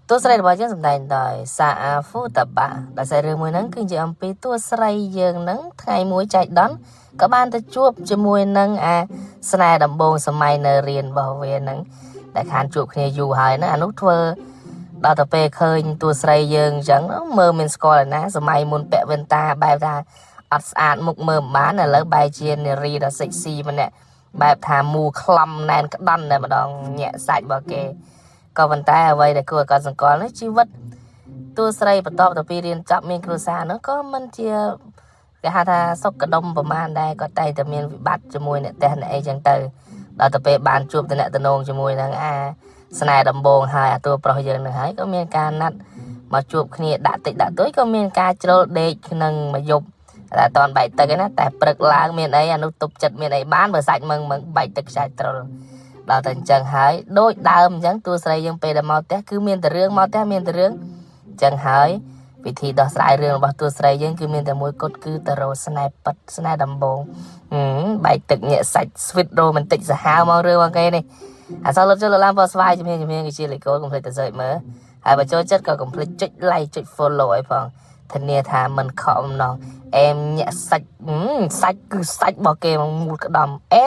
តួស្រីរបស់យើងសម្ដែងដោយសាអាហ្វូតាបាដែលសាច់រឿងមួយហ្នឹងគឺជាអំពីតួស្រីយើងហ្នឹងថ្ងៃមួយចែកដន្យក៏បានទៅជួបជាមួយនឹងអាស្នេហ៍ដំបូងសម័យនៅរៀនរបស់វាហ្នឹងដែលខានជួបគ្នាយូរហើយណាអានោះធ្វើដល់ទៅពេលឃើញតួស្រីយើងអញ្ចឹងមើលមានស្គាល់ឯណាសម័យមុនពាក់វ៉ែនតាបែបថាអត់ស្អាតមុខមើលមិនបានឥឡូវបែរជានារីដ៏សិចស៊ីម្នាក់បែបថាមូក្លំណែនក្តន់តែម្ដងញាក់សាច់របស់គេ ក៏ប៉ុន្តែអ្វីដែលគួរឲ្យកត់សម្គាល់នោះជីវិតតួស្រីបន្ទាប់ទៅពីរៀនចប់មានគ្រួសារនោះក៏មិនជាគេហៅថាសុខដុមប្រមាណដែរក៏តែងតែមានវិបត្តិជាមួយអ្នកផ្ទះអ្នកអីចឹងទៅដល់ទៅពេលបានជួបតំណតំណងជាមួយនឹងអាស្នេហ៍ដំបងហើយអាតួប្រុសយើងនឹងហើយក៏មានការណាត់មកជួបគ្នាដាក់តិចដាក់ទួយក៏មានការជ្រុលដេកក្នុងមួយយប់តែអត់តាន់បែកទឹកឯណាតែព្រឹកឡើងមានអីអានោះទប់ចិត្តមានអីបានបើសាច់មឹងមឹងបែកទឹកខ្ចាច់ត្រុល ដល់តែអញ្ចឹងហើយដូចដើមអញ្ចឹងតួស្រីយើងពេលដែលមកផ្ទះគឺមានតែរឿងមកផ្ទះមានតែរឿងអញ្ចឹងហើយវិធីដោះស្រាយរឿងរបស់តួស្រីយើងគឺមានតែមួយគត់គឺទៅរកស្នេហ៍ពិតស្នេហ៍ដំបូងហឹមបែកទឹកញាក់សាច់ sweet romantic សាហាវមករឿងរបស់គេនេះអាសលលុបចុះលើឡើងពណ៌ស្វាយជំហានជំហានគឺជាលេខកូនកុំភ្លេចទៅ search មើលហើយបើចូលចិត្តក៏កុំភ្លេចចុច like ចុច follow ឲ្យផងធានាថាមិនខកបំណងអែមញាក់សាច់ហឹមសាច់គឺសាច់របស់គេមកមូលក្តំអែម។